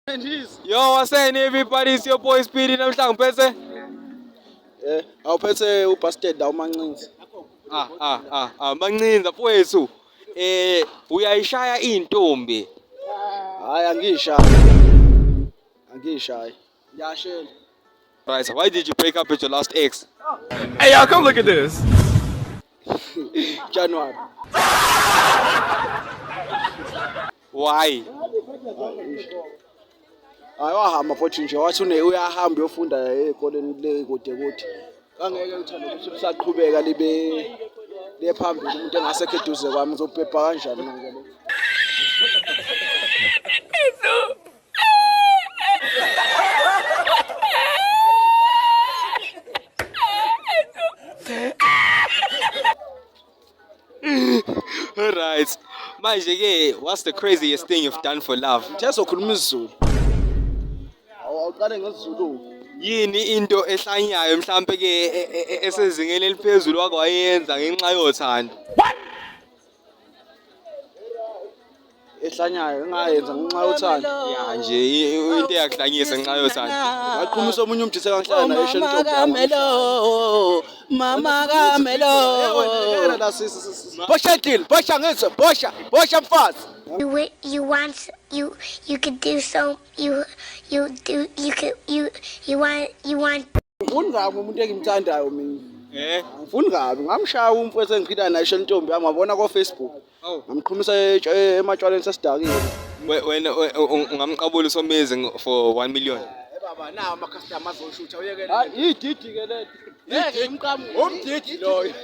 Yo, what's saying everybody? It's your boy Speedy namhlanje ngiphethe. Awuphethe ubastard la uMancinza. Ah ah ah ah Mancinza mfowethu. Uyayishaya intombi. Hayi angiyishayi. Angiyishayi. Ngiyashela. Right, so why did you break up with your last ex? Hey, y'all, come look at this. January. Why? Hayi wahamba futhi nje wathi une uyahamba uyofunda ezikoleni le kude kude. Kangeke uthande ukuthi lisaqhubeka libe liye phambili umuntu engasekho eduze kwami ngizobhebha kanjani manje lo. Right. Manje ke, what's the craziest thing you've done for love? Uthe sokhuluma isiZulu. Awuqale ngesiZulu. Yini into ehlanyayo mhlambe ke esezingeni eliphezulu wakwayenza ngenxa yothando? Ehlanyayo engayenza ngenxa yothando. Ya nje into eyakuhlanyisa ngenxa yothando. Ngaqhumisa omunye umjithe kangihlala naye esho intombi yami. Melo, mama Kamelo. La sisi. Bosha deal, bosha ngizwe, bosha, bosha mfazi. You you want you you could do so you you do you could you you want you want Ngifuni kabi umuntu engimthandayo mina. Eh? Ngifuni kabi, ngamshaya umfowethu engiphila naye esho intombi yami ngabona ko Facebook. Ngamqhumisa ematshwaleni sesidakiwe. Wena ungamqabula uSomizi for 1 million. Baba nawo ama customer azoshutha uyekele. Hayi ididi ke le. Ngeke imqamu. Umdidi loyo.